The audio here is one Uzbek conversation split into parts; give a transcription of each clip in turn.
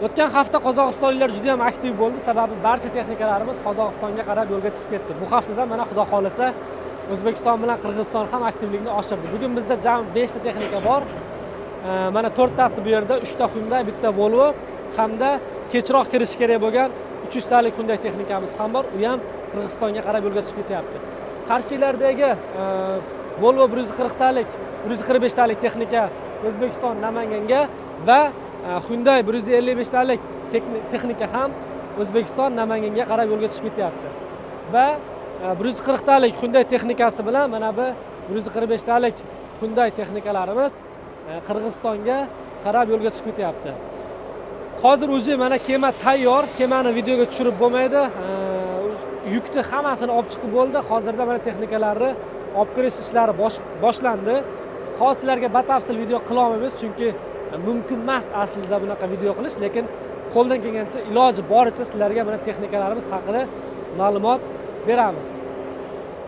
O'tgan hafta qozog'istonliklar juda ham aktiv bo'ldi, sababi barcha texnikalarimiz Qozog'istonga qarab yo'lga chiqib ketdi. Bu haftada mana xudo xohlasa O'zbekiston bilan Qirg'iziston ham aktivlikni oshirdi. Bugun bizda jami 5 ta texnika bor. Mana 4tasi bu yerda, 3 ta Hyundai, bitta Volvo hamda kechroq kirishi kerak bo'lgan 300 talik Hyundai texnikamiz ham bor. U ham Qirg'izistonga qarab yo'lga chiqib ketyapti. Qarshilardagi Volvo 140 talik, 145 talik texnika O'zbekiston Namanganga va Hyundai 155 talik texnika ham O'zbekiston Namanganga qarab yo'lga chiqib ketyapti. Va 140 talik Hyundai texnikasi bilan mana bu 145 talik Hyundai texnikalarimiz Qirg'izistonga qarab yo'lga chiqib ketyapti. Hozir уже mana kema tayyor, kemani videoga tushirib bo'lmaydi. Yukni hammasini olib chiqib bo'ldi. Hozirda mana texnikalarni olib kirish ishlari boshlandi. Hozir sizlarga batafsil video qila olmaymiz, chunki mumkin emas aslida bunaqa video qilish, lekin qo'ldan kelgancha, iloji boricha sizlarga mana texnikalarimiz haqida ma'lumot beramiz.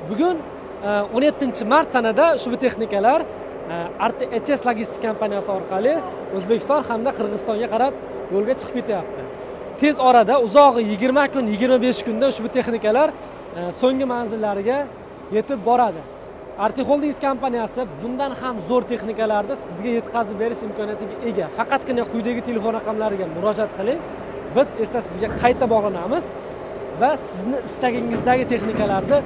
Bugun 17 mart sanada ushbu texnikalar RTHS logistik kompaniyasi orqali O'zbekiston hamda Qirg'izistonga qarab yo'lga chiqib ketyapti. Tez orada, uzog'i 20 kun, 25 kunda ushbu texnikalar so'nggi manzillariga yetib boradi. RT Holdings kompaniyasi bundan ham zo'r texnikalarni sizga yetkazib berish imkoniyatiga ega. Faqatgina quyidagi telefon raqamlariga murojaat qiling. Biz esa sizga qayta bog'lanamiz va sizni istagingizdagi texnikalarni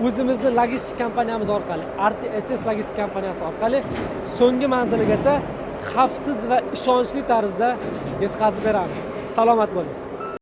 o'zimizni logistik kompaniyamiz orqali, RTHS logistik kompaniyasi orqali so'nggi manziligacha xavfsiz va ishonchli tarzda yetkazib beramiz. Salomat bo'ling.